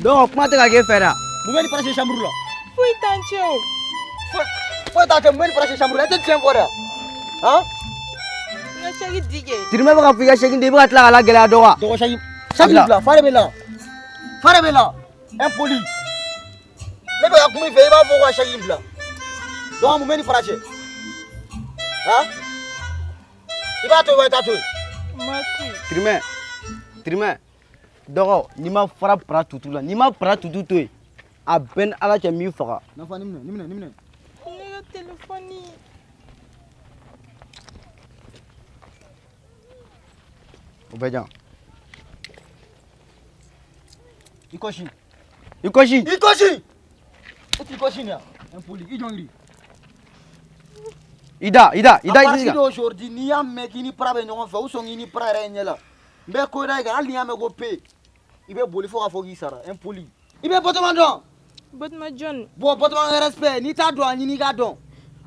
Donc kuma tɛ ka k'e fɛ dɛ. Mun bɛ ni Para cɛ chambre la? Foyi t'an cɛ o. Foyi t'an cɛ, mun bɛ ni Para cɛ chambre la? E tɛ tiɲɛ fɔ dɛ. Han? N ka sɛki di kɛ. Tirimɛ bɛ ka fɔ i ka sɛki di, i bɛ ka tila k'a lagɛlɛya dɔgɔ. Dɔgɔ sɛki. Sɛki bila, fa de bɛ la. Fa de bɛ la. Impoli. Ne bɛ ka kuma i fɛ, i b'a fɔ ko ka sɛki in bila. Donc mun bɛ ni Para cɛ? Han? I b'a to yen wa i t'a to yen? N b'a to yen. Tirimɛ, Tirimɛ, dɔgɔ n'i ma fara Para tutu la, n'i ma Para tutu to yen, a bɛɛ ni Ala cɛ n b'i faga. Nafa nin minɛ, nin minɛ, nin minɛ. Ne ka telefɔni. O bɛɛ jan. I kɔsi. I kɔsi. I kɔsi. E t'i kɔsi nin ya? Impoli, i jɔn kiri. I da, i da, i da, À i partir da. d'aujourd'hui, n'i y'a mɛn k'i ni Para bɛ ɲɔgɔn fɛ, ou sɔn k'i ni Para yɛrɛ ye ɲɛ la, n bɛ ko da i kan, hali n'i y'a mɛn ko pe, i bɛ boli fo k'a fɔ k'i sara. Impoli. I bɛ Batɔma dɔn? Batɔma jɔn? Bon, Batɔma respect, n'i t'a dɔn, a ɲini i k'a dɔn.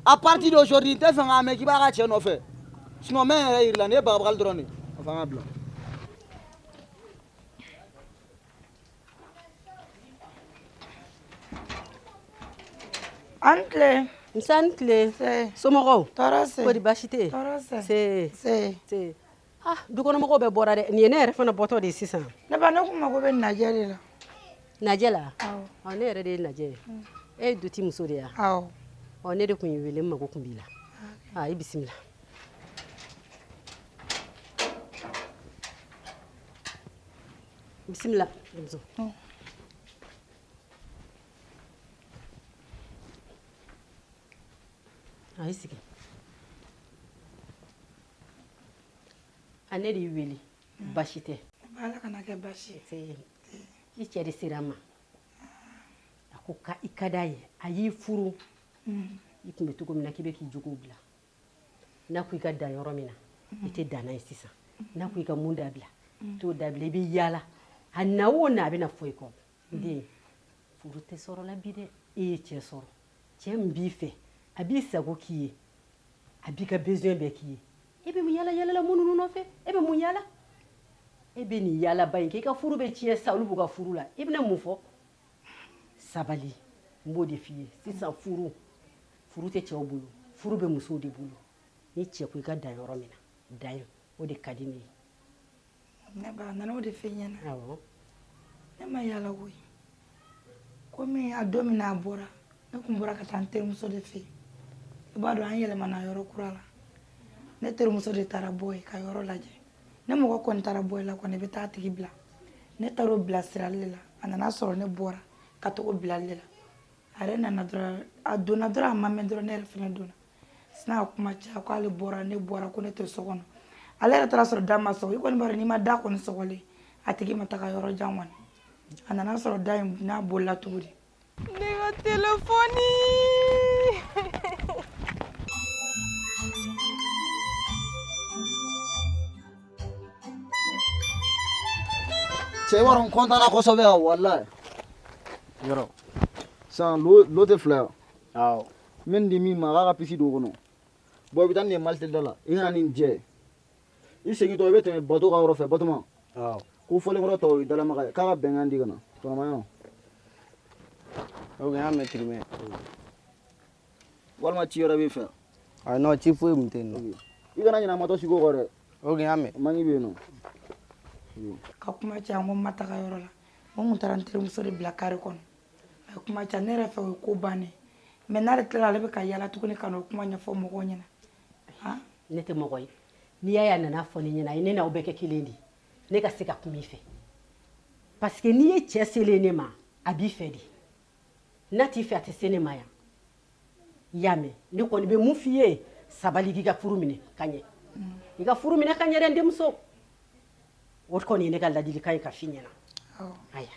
À partir d'aujourd'hui, n tɛ fɛ k'a mɛn k'i b'a ka cɛ nɔfɛ. Sinon n bɛ n yɛrɛ yir'i la, nin ye bagabagali dɔrɔn de ye. A fɔ an ka bila. An tile. Nse a ni tile. Se. Somɔgɔw? Tɔɔrɔ se. Kɔri baasi tɛ yen? Tɔɔrɔ se. Se. Se. Se. Ah, dukɔnɔmɔgɔw bɛɛ bɔra dɛ. Nin ye ne yɛrɛ fana bɔtɔ de ye sisan. Ne ba, ne kun mago bɛ Najɛ de la. Najɛ la? Awɔ. Ɔ, ne yɛrɛ de ye Najɛ ye. E ye dutigi muso de ye wa? Awɔ. Ɔ, ne de kun y'i wele, n mago kun b'i la. Ah, i bisimila. Bisimila, denmuso. A y'i sigi. A ne de y'i wele, baasi tɛ. Ala kana kɛ baasi ye. I cɛ de sera n ma. A ko ka i ka d'a ye, a y'i furu. I tun bɛ cogo min na k'i bɛ k'i jogow bila. N'a ko i ka dan yɔrɔ min na, i tɛ dan n'a ye sisan. N'a ko i ka mun dabila, i t'o dabila, i bɛ yaala. A na o na, a bɛna fɔ i kɔ. N den, furu tɛ sɔrɔ la bi dɛ. E ye cɛ sɔrɔ. Cɛ min b'i fɛ, a b'i sago k'i ye, a b'i ka besoin bɛɛ k'i ye. E bɛ mun yaala yaala la minnu nɔfɛ? E bɛ mun yaala? E bɛ nin yaalaba in kɛ, i ka furu bɛ tiɲɛ sa, olu b'u ka furu la. I bɛna mun fɔ? Sabali, n b'o de f'i ye. Sisan furu, furu tɛ cɛw bolo, furu bɛ musow de bolo. Ni cɛ ko i ka dan yɔrɔ min na, dan yen, o de ka di ne ye. Ne ba, a nana o de f'i ɲɛna. Awɔ. Ne ma yaala koyi. Komi a don min na a bɔra, ne kun bɔra ka taa n terimuso de fɛ yen. I b'a dɔn an yɛlɛmana yɔrɔ kura la. Ne terimuso de taara bɔ yen ka yɔrɔ lajɛ. Ne mɔgɔ kɔni taara bɔ i la kɔni, i bɛ taa a tigi bila. Ne taara o bilasirali de la. A nana sɔrɔ ne bɔra ka t'o bilali de la. A yɛrɛ nana dɔrɔn, a donna dɔrɔn, a ma mɛn dɔrɔn, ne yɛrɛ fana donna. Sina ka kuma caya k'ale bɔra, ne bɔra, ko ne tɛ so kɔnɔ. Ale yɛrɛ taara sɔrɔ da ma sɔgɔ. I kɔni b'a dɔn n'i ma da kɔni sɔgɔlen, a tigi ma taga yɔrɔ jan kɔni. A nana sɔrɔ da in n'a bolila tuguni. Ne ka telefɔni. Cɛ, i b'a dɔn n kɔntanna kosɛbɛ yan, walayi. Yɔrɔ. Sisan lo tɛ fila yan. Awɔ. N bɛ nin di min ma, a k'a ka pisi don o kɔnɔ. Bon, i bɛ taa nin ye Malitel da la, i kana nin jɛ. I segintɔ, i bɛ tɛmɛ bato ka yɔrɔ fɛ, Batoma. Awɔ. Ko fɔlenkɔrɔ tɔ o ye dalamaga ye, k'a ka bɛnkan di ka na. Tɔnɔmaya. Ok, an y'a mɛn Tirimɛ. Walima ci wɛrɛ b'i fɛ? Ah non, ci foyi tun tɛ yen nɔ. I kana ɲinɛ a ma tɔ sigi o kɔ dɛ. Ok, n y'a mɛn. Mangi bɛ yen nɔ. Ka kuma caya, n ko n ma taga yɔrɔ la. N ko n kun taara n terimuso de bila kare kɔnɔ. A ye kuma caya, ne yɛrɛ fɛ o ye ko bannen. Mais n'ale tilala, ale bɛ ka yaala tuguni ka n'o kuma ɲɛfɔ mɔgɔw ɲɛna. Han? Ne tɛ mɔgɔ ye. N'i y'a ye a nana fɔ ne ɲɛna, a ye ne n'aw bɛɛ kɛ kelen de ye. Ne ka se ka kuma i fɛ. Parce que n'i ye cɛ selen ne ma, a b'i fɛ de. N'a t'i fɛ, a tɛ se ne ma yan. I y'a mɛn? Ne kɔni bɛ mun f'i ye? Sabali, k'i ka furu minɛ ka ɲɛ. I ka furu minɛ ka ɲɛ dɛ, n denmuso. O kɔni ye ne ka ladilikan ye ka f'i ɲɛna. Awɔ. Aya.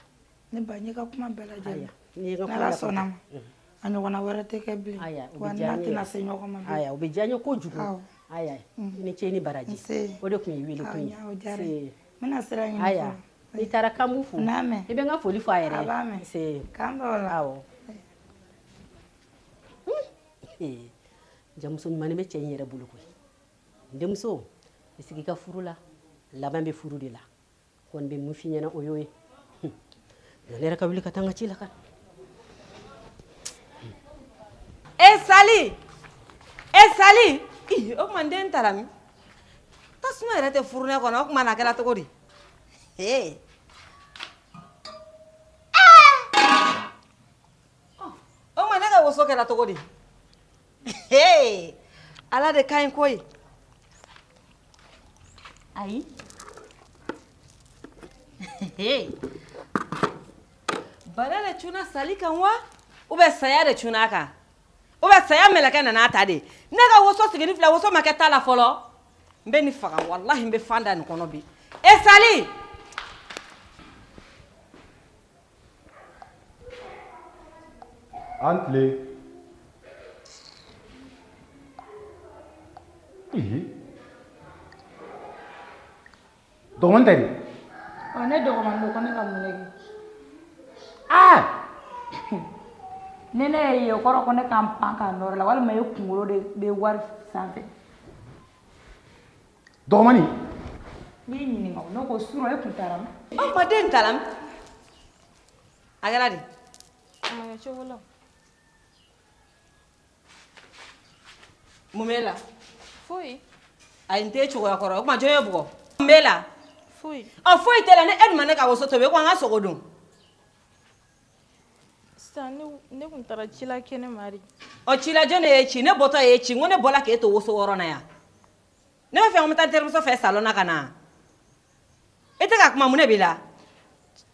Ne ba, n y'i ka kuma bɛɛ lajɛlen. Aya. N'i ye n ka kuma N'Ala lajɛ. sɔnna ma, a ɲɔgɔnna wɛrɛ tɛ kɛ bilen. Aya, o Wa bɛ diya n'a n ye. tɛna se ɲɔgɔn ma bilen. Aya, o bɛ diya n ye kojugu. Awɔ. Aya, i ni ce, i ni baraji. Nse. O de tun ye wele kun ye. Awɔ, o diyara n ye. Se. N bɛna sira ɲini Aya, fɔlɔ. n'i taara k'an b'u fo. N'a mɛn. I bɛ n ka foli fɔ a yɛrɛ ye. A b'a mɛn. Se. K'an bɛn o la. Awɔ. Jamuso ɲuman bɛ cɛ in yɛrɛ bolo koyi. N denmuso, i sigi i ka furu la, laban bɛ furu de la. Kɔni bɛ mun f'i ɲɛna, o y'o ye. Ne yɛrɛ ka wuli ka taa n ka ci la ka. E Sali, e Sali, ih, o tuma n den taara min? Tasuma yɛrɛ tɛ furunɛ kɔnɔ, o tuma na a kɛra cogo di? Ee. O tuma ne ka woso kɛra cogo di? Ee, Ala de ka ɲi koyi. Ayi. Bana de cunna Sali kan wa? Ou bien saya de cunna a kan? Ou bien saya mɛlɛkɛ nana ta de? Ne ka woso sigini filɛ, woso ma kɛ ta la fɔlɔ. N bɛ nin faga, walahi n bɛ fan da nin kɔnɔ bi. E Sali! An tile. Ih. Dɔgɔnin tɛ de? Ɔ, ne dɔgɔmanin don, ko ne ka mun de kɛ? Aa! Ni ne ye o kɔrɔ ko ne ka n pan k'a nɔrɔ la, walima e kunkolo de bɛ wari sanfɛ. Dɔgɔmanin. N b'i ɲininka o, ne ko surɔ e kun taara min? O tuma den taara min? A kɛra di? A ma kɛ cogo la. Mun b'e la? Foyi. Ayi, n t'e cogoya kɔrɔ. O tuma jɔn y'e bugɔ? Mun b'e la? Foyi. Ɔ, foyi t'e la, ni e dun ma ne ka woso tobi, e ko an ka sogo dun. Sisan ne kun taara ci la kɛnɛ ma de. Ɔ, ci la jɔn de y'e ci? Ne bɔtɔ y'e ci, n ko ne bɔla k'e to woso wɔrɔ na yan. Ne b'a fɛ ko n bɛ taa n terimuso fɛ salon na ka na. E tɛ ka kuma, mun de b'i la?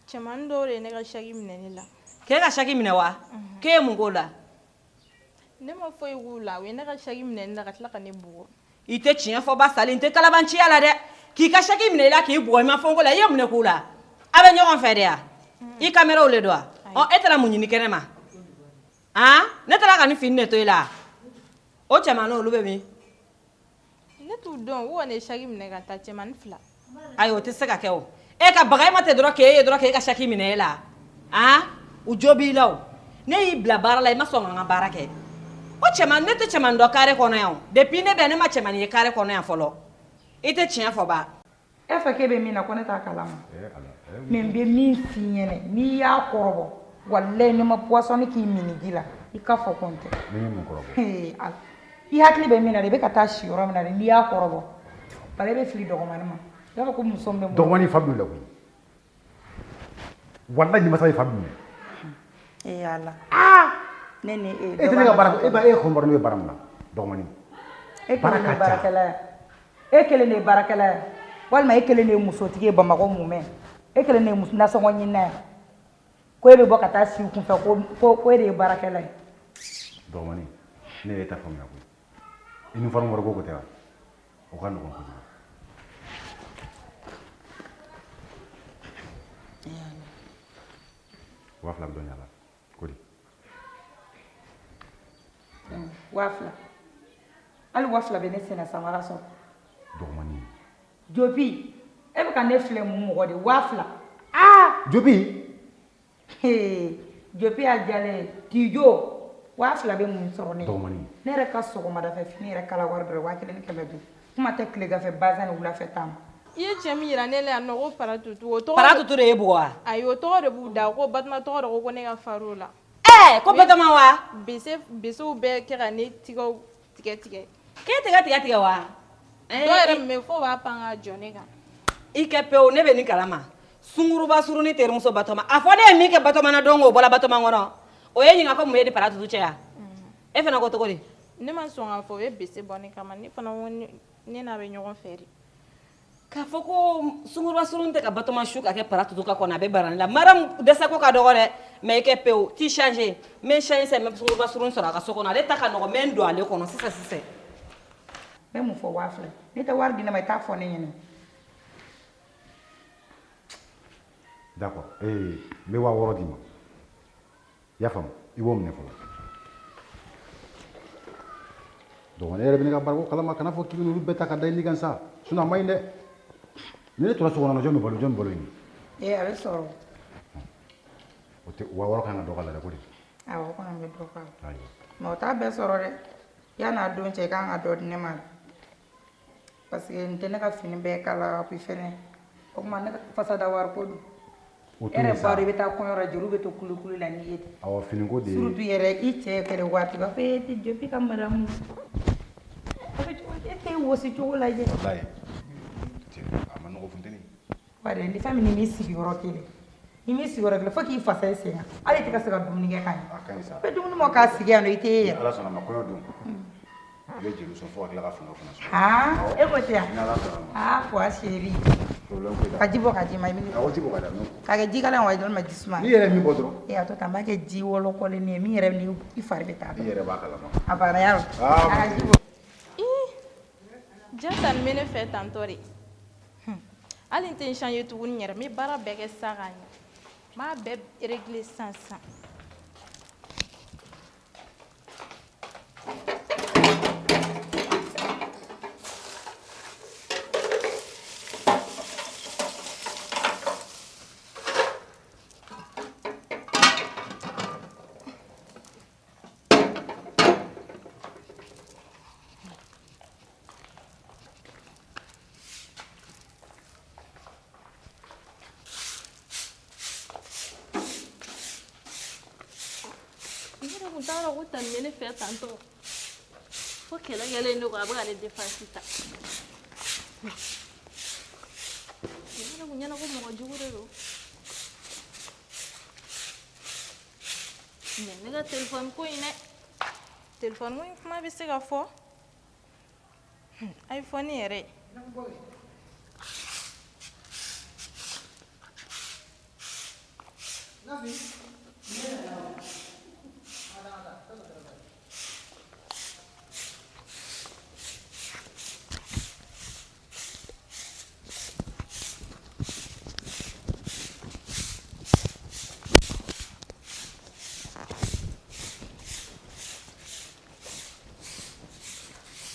Cɛmanin dɔw de ye ne ka saki minɛ ne la. K'e ka saki minɛ wa? K'e ye mun k'o la? Ne ma foyi k'u la, u ye ne ka saki minɛ ne la ka tila ka ne bugɔ. I tɛ tiɲɛ fɔ ba Sali, n tɛ kalabanciya la dɛ. K'i ka saki minɛ i la k'i bugɔ, i ma fɛn k'o la, i ye mun de k'u la? A bɛ ɲɔgɔn fɛ de ya? I kameraw le don wa? Ɔ, e taara mun ɲini kɛnɛ ma? Han? Ne taara ka nin fini de to i la. O cɛmaninw olu bɛ min? Ne t'u dɔn, u kɔni ye saki minɛ ka taa, cɛmanin fila. Ayi, o tɛ se ka kɛ o. E ka baga e ma tɛ dɔrɔn k'e ye dɔrɔn k'e ka saki minɛ e la. Han? U jo b'i la o. Ne y'i bila baara la, i ma sɔn ka n ka baara kɛ. O cɛman, ne tɛ cɛman dɔn carré kɔnɔ yan o. Depuis ne bɛ yan, ne ma cɛmanin ye carré kɔnɔ yan fɔlɔ. I tɛ tiɲɛ fɔ ba. E fɛ k'e bɛ min na ko ne t'a kalama. Mais n bɛ min f'i ɲɛna, n'i y'a kɔrɔbɔ, walayi ne ma poisson k'i min ji la, i ka fɔ ko n tɛ. Ne ye mun kɔrɔbɔ? Ee Ala. I hakili bɛ min na dɛ, i bɛ ka taa si yɔrɔ min na dɛ, n'i y'a kɔrɔbɔ, bari e bɛ fili dɔgɔmanin ma. I b'a fɔ ko muso min bɛ mun. Dɔgɔmanin fa b'i la koyi. Walayi ni masa ye fa b'i minɛ. Ee Ala. Ne ni e. E tɛ ne ka baara, e ba e kɔnbara ne bɛ baara min na, dɔgɔmanin. E kelen de ye baarakɛla ye. E kelen de ye baarakɛla ye. Walima e kelen de ye musotigi ye Bamakɔ mumɛ. E kelen de ye nasɔngɔ ɲinina ye. Ko e bɛ bɔ ka taa si u kunfɛ ko e de ye baarakɛla ye. Dɔgɔmanin, ne y'e ta faamuya koyi. Uniforme wɛrɛ ko tɛ wa? O ka nɔgɔn kojugu. 2000 bɛ dɔ ɲa la. Ko di? 2000. Hali 2000 bɛ ne senna samara sɔrɔ. Dɔgɔmanin. Jobi, e bɛ ka ne filɛ mun mɔgɔ de ye? 2000. Aa! Jobi. Hee, Jobi y'a diyalen ye. Tijo, 2000 bɛ mun sɔrɔ ne ye? Dɔgɔmanin. Ne yɛrɛ ka sɔgɔmadafɛ fini yɛrɛ kala wari dɔrɔn 1500. Kuma tɛ tileganfɛ bazin ni wulafɛ ta ma. I ye cɛ min yira ne la yan nɔ ko Paratutu, o tɔgɔ Paratutu de ye bugɔ wa? Ayi, o tɔgɔ de b'u da, ko Batuma tɔgɔ de ko ne ka far'o la. Ɛɛ, ko Batuma wa? Bese, besew bɛɛ kɛ ka ne tigɛw tigɛ tigɛ. K'e tigɛ tigɛ tigɛ wa? Dɔw yɛrɛ min bɛ fo b'a pan ka jɔ ne kan. I kɛ pewu, ne bɛ nin kalama. Sunguruba surunni terimuso Batɔma. A fɔ ne ye min kɛ Batɔma na don o bɔra Batɔma kɔnɔ. O ye ɲininka ko mun ye ni Paratutu cɛ ya? E fana ko cogo di? Ne ma sɔn k'a fɔ, o ye bese bɔ ne kama. Ne fana ko ne n'a bɛ ɲɔgɔn fɛ de. K'a fɔ ko sunguruba surunni tɛ ka Batɔma su ka kɛ Paratutu ka kɔnɔ, a bɛ bara ne la. Mariam dɛsɛ ko ka dɔgɔ dɛ, mais i kɛ pewu, t'i changer. N bɛ changer sisan, n bɛ sunguruba surunni sɔrɔ a ka so kɔnɔ. Ale ta ka nɔgɔn, n bɛ n don ale kɔnɔ sisan sisan. N bɛ mun fɔ 2000? N'i tɛ wari di ne ma, i t'a fɔ ne ɲɛna. D'accord. Ee, n bɛ 6000 d'i ma. I y'a faamu? I b'o minɛ fɔlɔ. Dɔgɔnin, e yɛrɛ bɛ ne ka baarako kalama, kana fɔ k'i bɛ n'olu bɛɛ ta ka da i ni kan sa. Sinon a ma ɲi dɛ. Ni ne tora so kɔnɔ, jɔn bɛ balo, jɔn bɛ balo ɲini? Ee, a bɛ sɔrɔ. O tɛ 6000 kan ka dɔ k'a la dɛ, ko de. Awɔ, o kɔni bɛ dɔ k'a la. Ayiwa. Mais o t'a bɛɛ sɔrɔ dɛ. Yan'a don cɛ, i kan ka dɔ di ne ma. Parce que n tɛ ne ka fini bɛɛ kala, puis fɛnɛ. O tuma ne ka fasada wari ko dun. O E to yen yɛrɛ sa. b'a dɔn i bɛ taa kɔɲɔ la jeliw bɛ to kulukulu la n'i ye ten. Awɔ, finiko de ye. Surtout yɛrɛ i cɛ kɛlɛ waati b'a fɔ e tɛ Jofi ka madamu. A bɛ cogo di e tɛ wosi cogo lajɛ. Walayi. Cɛ, a ma nɔgɔ funteni. Wari ni fɛn min ni m'i sigi yɔrɔ kelen. Ni m'i sigi yɔrɔ kelen fo k'i fasa i sen kan. Hali i tɛ ka se ka dumuni kɛ ka ɲɛ. A ka ɲi sa. I bɛ dumuni mɔ k'a sigi yan nɔ i tɛ e Ni yɛrɛ. Ala sɔnna a ma kɔɲɔ don. I bɛ jeliw sɔn fo ka tila ka finiw fana sɔn. Aa e ko ten Ni wa? Ala sɔnna a ma. Aa quoi chérie. Problème foyi t'a la. Ka ji bɔ ka di ma i bɛ ne. Awɔ, ji bɔ ka di ma. K'a kɛ ji kalan ye wa walima ji suma? N'i yɛrɛ ye min bɔ dɔrɔn. E a to tan n b'a kɛ ji wɔlɔkɔlen ye min yɛrɛ ni i fari bɛ taa I yɛrɛ b'a kalama. A banna yarɔ. Ah, A ka ji bɔ. Ii, Jata nin bɛ ne fɛ tantɔ de. Hali n tɛ n changer tuguni yɛrɛ n bɛ baara bɛɛ kɛ sisan k'a ɲɛ. N b'a bɛɛ régler sisan sisan. Ne yɛrɛ kun t'a dɔn ko Tani bɛ ne fɛ tantɔ. Fo kɛlɛ kɛlen ne kɔ a bɛ ka ne défense ta. Ne yɛrɛ kun ɲɛna ko mɔgɔ jugu de don. Mais ne ka téléphone ko in dɛ. Téléphone ko in kuma bɛ se ka fɔ. iPhone yɛrɛ.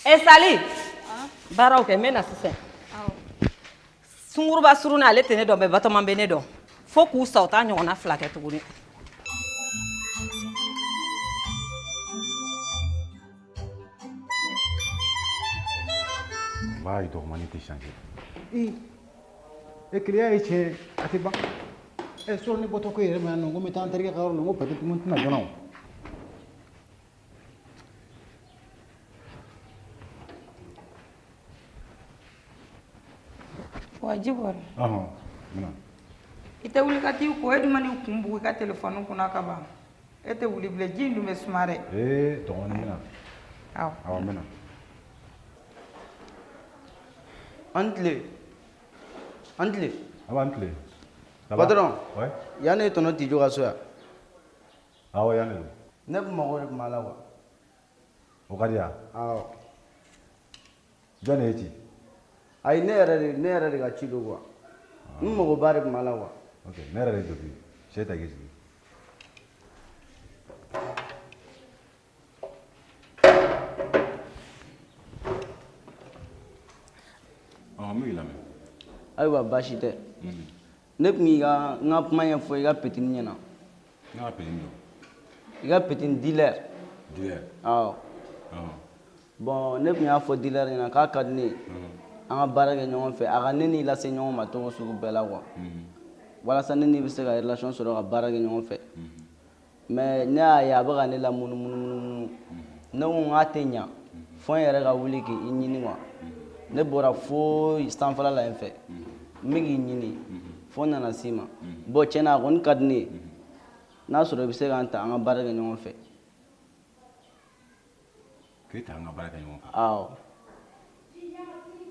E Sali baaraw kɛ n bɛ na sisan sunguruba surunna ale tɛ ne dɔn mɛ Batɔma bɛ ne dɔn fo k'u sa u t'a ɲɔgɔnna fila kɛ tuguni Walayi dɔgɔmanin tɛ changer. Ee, e keleya ye tiɲɛ ye, a tɛ ban. Ɛ sɔrɔ ne bɔtɔ ko yɛrɛ ma yan nɔ, n ko n bɛ taa n terikɛ ka yɔrɔ la, n ko peut-être n tɛna joona o. Wa ji bɔra. Ɔhɔn, n bɛna. I tɛ wuli ka t'i ko e dun ma n'i kun bugu i ka telefɔni kunna ka ban. E tɛ wuli bilen ji in dun bɛ suma dɛ. Ee dɔgɔnin n bɛna. Awɔ. Awɔ n bɛna. An tile. An tile. Aba an tile. Ça va? Patron. Ouais. Yan ne ye tɔnɔ Tijo ka so yan. Awɔ yan de don. Ne kun mago de tun b'a la quoi. O ka di yan? Awɔ. Jɔn de ye ci? Ayi ne yɛrɛ de ne yɛrɛ de ka ci don quoi. N magoba de tun b'a la quoi. Ok, ne yɛrɛ de ye Jofi ye. Sɛ ta k'i sigi. Ɔhɔn, n bɛ k'i lamɛn. Ayiwa baasi tɛ. Ne tun y'i ka n ka kuma ɲɛfɔ i ka petini ɲɛna. Ne ka petini don. I ka petini dealer. Dealer. Awɔ. Ɔhɔn. Bon ne tun y'a fɔ dealer ɲɛna k'a ka di ne ye. An ka baara kɛ ɲɔgɔn fɛ a ka ne n'i lase ɲɔgɔn ma cogo sugu bɛɛ la quoi. Walasa ne n'i bɛ se ka relation sɔrɔ ka baara kɛ ɲɔgɔn fɛ. Mais ne y'a ye a bɛ ka ne lamunumunumunu. Ne ko n k'a tɛ ɲa fo n yɛrɛ ka wuli k'i ɲini quoi. Ne bɔra fo sanfɛla la yen fɛ. N bɛ k'i ɲini fo n nana s'i ma. Bon tiɲɛ na a kɔni ka di ne ye. N'a sɔrɔ i bɛ se k'an ta an ka baara kɛ ɲɔgɔn fɛ. K'e ta an ka baara kɛ ɲɔgɔn fɛ. Awɔ.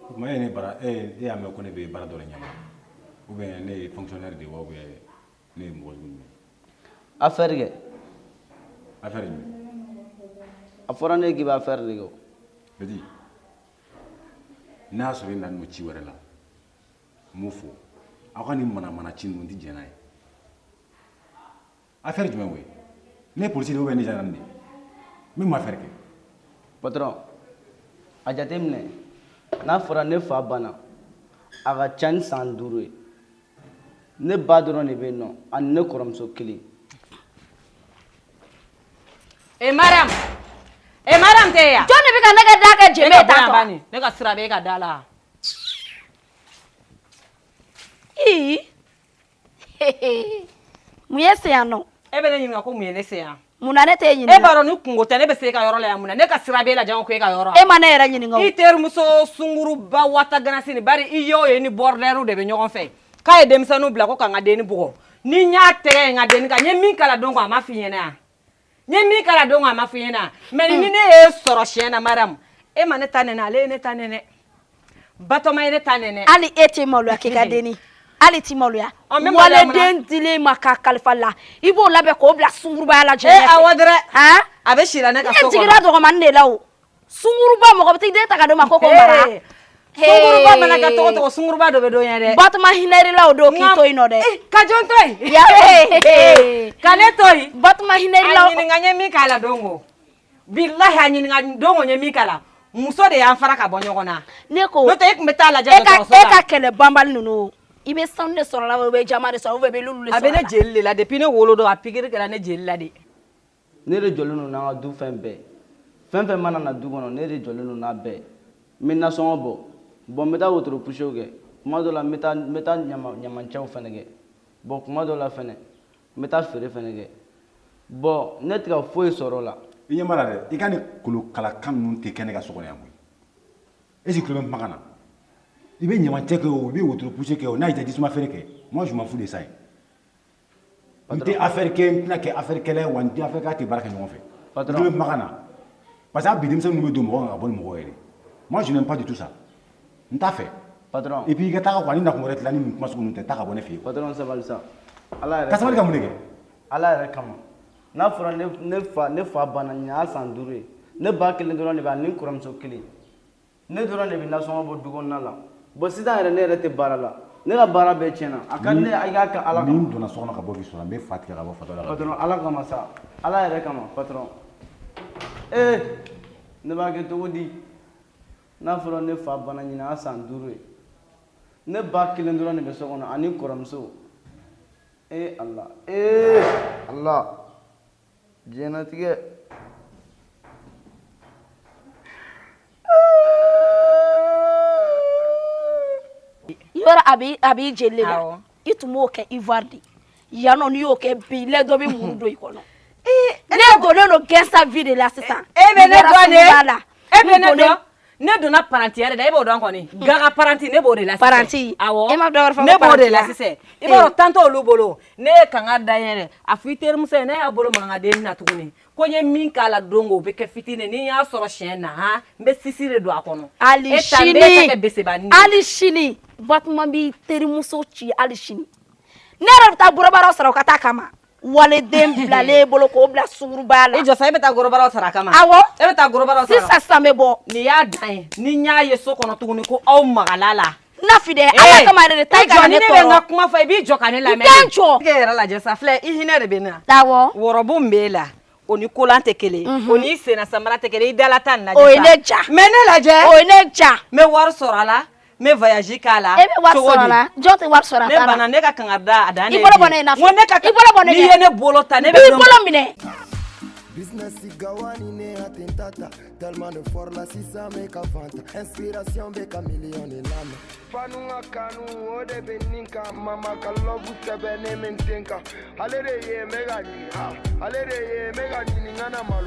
O tuma e ye ne baara e y'a mɛn ko ne bɛ baara dɔ de ɲɛma ou bien ne ye fonctionnaire de ye wa ou bien ne ye mɔgɔ jugu jumɛn ye? Affaire kɛ. Affaire jumɛn? A fɔra ne ye k'i bɛ affaire de kɛ o. Petit, n'a y'a sɔrɔ e nana n'o ci wɛrɛ la n m'o fɔ aw ka nin manamana ci ninnu n tɛ jɛn n'a ye. Affaire jumɛn o ye? Ne ye polisi de ye ou bien ne ye gendarme de ye? N bɛ mun affaire kɛ? Patron, a jateminɛ n'a fɔra ne fa banna a ka ca ni san 5 ye ne ba dɔrɔn de bɛ yen nɔ ani ne kɔrɔmuso kelen. E Mariam e Mariam tɛ yan. Jɔn de bɛ ka ne ka da kɛ jɛmɛ ye E ka bɔ yan tan tɔ? bani ne ka sira bɛ e ka da la. Ii. Mun ye se yan nɔ? E bɛ ne ɲininka ko mun ye ne se yan? Mun na ne t'e ɲininka? E b'a dɔn ni kungo tɛ, ne bɛ se e ka yɔrɔ la yan mun na? Ne ka sira b'e la jango ko e ka yɔrɔ. E ma ne yɛrɛ ɲininka o. I terimuso sunguruba wata ganasi nin, bari i y'o ye ni bordɛriw de bɛ ɲɔgɔn fɛ. K'a ye denmisɛnninw bila ko ka n ka denni bugɔ. Ni n y'a tɛgɛ ye n ka denni kan, n ye min k'a la don ko a ma f'i ɲɛna yan. N ye min k'a la don ko a ma f'i ɲɛna. Mais ni ne y'e sɔrɔ siɲɛ na, Mariam, e ma ne ta nɛnɛ, ale ye ne ta nɛnɛ. Batɔma ye ne ta nɛnɛ. Hali e tɛ maloya k'i ka denni. Hali t'i maloya. Waleden dilen ma k'a kalifa la, i b'o labɛn k'o bila sungurubaya la diɲɛ ɲɛfɛ. Awɔ dɛrɛ. A bɛ si la ne ka so kɔnɔ. Ne jiginna dɔgɔmanin de la o. Sunguruba mɔgɔ bɛ t'i den ta ka d'o ma ko k'o mara. Sunguruba mana kɛ togo togo, sunguruba dɔ bɛ dɔ ɲɛ dɛ. Batɔma hinɛrila o don k'i to yen nɔ dɛ. Ka jɔn to yen? Ka ne to yen? Batɔma hinɛrila. A ɲininka n ye min k'a la don ko. Bilahi, a ɲininka don ko n ye min k'a la. Muso de y'an fara ka bɔ ɲɔgɔn na. Ne ko. N'o tɛ e tun bɛ taa lajɛ dɔgɔtɔrɔso la. E ka kɛlɛ banbali ninnu, i bɛ sanu de sɔrɔ la, ou bien jama de sɔrɔ, ou bien i bɛ lulu de sɔrɔ la. A bɛ ne jeli de la depuis ne wolo don, a pikiri kɛra ne jeli la de. Ne de jɔlen don n'an ka du fɛn bɛɛ. Fɛn fɛn mana na du kɔnɔ, ne de jɔlen don n'a bɛɛ. N bɛ nasɔngɔ bɔ. Bon, n bɛ taa wotoro pusew kɛ. Kuma dɔ la, n bɛ taa n bɛ taa ɲamancɛw fɛnɛ kɛ. Bon, kuma dɔ la fɛnɛ, n bɛ taa feere fɛnɛ kɛ. Bon, ne tɛ ka foyi sɔrɔ o la. I ɲɛ b'a la dɛ, i ka nin kolokalakan ninnu tɛ kɛ ne ka so kɔnɔ yan koyi. Est ce que tulo bɛ kumakan na? I bɛ ɲamancɛ kɛ o, i bɛ wotoro puse kɛ o, n'a y'i diya jisuma feere kɛ. Moi, je m'en fous de ça. N tɛ affaire kɛ, n tɛna kɛ affaire kɛlɛ wa n tɛ affaire k'a tɛ baara kɛ ɲɔgɔn fɛ. Patron. Tulo bɛ kumakan na. Parce que a bi denmisɛnnin ninnu bɛ don mɔgɔ kan ka bɔ ni mɔgɔ yɛrɛ. Moi, je n'aime pas du tout ça. N t'a fɛ. Patron. Et puis i ka taga quoi, ni nakun wɛrɛ t'i la ni nin kuma sugu ninnu tɛ, taa ka bɔ ne fɛ yen. Patron, sabali sa. Ala yɛrɛ. Ka sabali ka mun de kɛ? Ala yɛrɛ kama. N'a fɔra ne fa banna, nin y'a san 5 ye. Ne ba kelen dɔrɔn de bɛ ani n kɔrɔmuso kelen. Ne dɔrɔn de bɛ nasɔngɔ bɔ du kɔnɔna la. Bon, sisan yɛrɛ ne yɛrɛ tɛ baara la. Ne ka baara bɛɛ tiɲɛna. A ka di ne ye i k'a kɛ Ala Ni kama. n donna so kɔnɔ ka bɔ k'i sɔrɔ, n bɛ fa tigɛ ka bɔ fatɔ la. Patron, Ala kama sa. Ala yɛrɛ kama, patron. Ne b'a kɛ cogo di? N'a fɔra ne fa banna, ɲinan y'a san 5 ye. Ne ba kelen dɔrɔn de bɛ so kɔnɔ ani n kɔrɔmuso. Ala, Ala. Diɲɛnatigɛ. Yɔrɔ a b'i jeli de la. I tun b'o kɛ Ivoire de. Yan nɔ, n'i y'o kɛ bi, lɛ dɔ bɛ muru don i kɔnɔ. Ne donnen don gɛnsa vie de la sisan. E bɛ ne dɔn de. E bɛ ne dɔn. Ne donna paranti yɛrɛ de la, e b'o dɔn kɔni. Gaga paranti, ne b'o de la sisan. Paranti. Awɔ. E ma dɔ wɛrɛ fɔ ko Ne b'o de la paranti. sisan. I b'a dɔn tan t'olu bolo. Ne ye kanga da ɲɛ dɛ. A fɔ i terimuso ye, ne y'a bolo maga n ka denni na tuguni. Ko n ye min k'a la don o bɛ kɛ fitinin, ni n y'a sɔrɔ siɲɛ na han, n bɛ sisi de don a kɔnɔ. Hali E ta n b'e ta kɛ besebanin de ye. Hali sini, Batuma b'i terimuso ci hali sini. Ne yɛrɛ bɛ taa gorobaraw sara o ka taa kama. Waleden bilalen bolo k'o bila sungurubaya la. I jɔ sa, e bɛ taa gorobaraw sara a kama. Awɔ. E bɛ taa gorobaraw sara. Sisan sisan n bɛ bɔ. Nin y'a dan ye. Ni n y'a ye so kɔnɔ tuguni ko aw magala la. Nafi dɛ, Ala kama yɛrɛ de, taa i jɔ kana ni ne ne bɛ n ka tɔɔrɔ. kuma fɔ, i b'i jɔ ka ne lamɛn. N tɛ n jɔ. I k'e yɛrɛ lajɛ sa, filɛ, i hinɛ de bɛ ne na. Awɔ. Wɔrɔbu min b'e la, o ni kolan tɛ kelen ye. O ni senna samara tɛ kelen ye, i dala ta nin lajɛ. O ye ne ja. Mais ne lajɛ. O ye ne ja. N bɛ wari sɔrɔ a la, n bɛ voyage k'a la. E bɛ wari sɔrɔ a la, jɔn tɛ wari sɔrɔ a Ne ta la? banna, ne ka kangari da a dan de I ye bolo bi bɔ ne ye. na. N ko ne ka I bolo bɔ ne n'i ye ne bolo ta, ne bɛ B'i don- bolo minɛ. Business gawani ne atentata. Tellement de fort la sisan bɛ ka fanta. Inspiration bɛ ka million de lamɛn. Fanu ka kanu o de bɛ nin kan. Mama ka love sɛbɛnnen bɛ n ten kan. Ale de ye n bɛ ka ɲini, ah, ale de ye n bɛ ka ɲini n kana malo.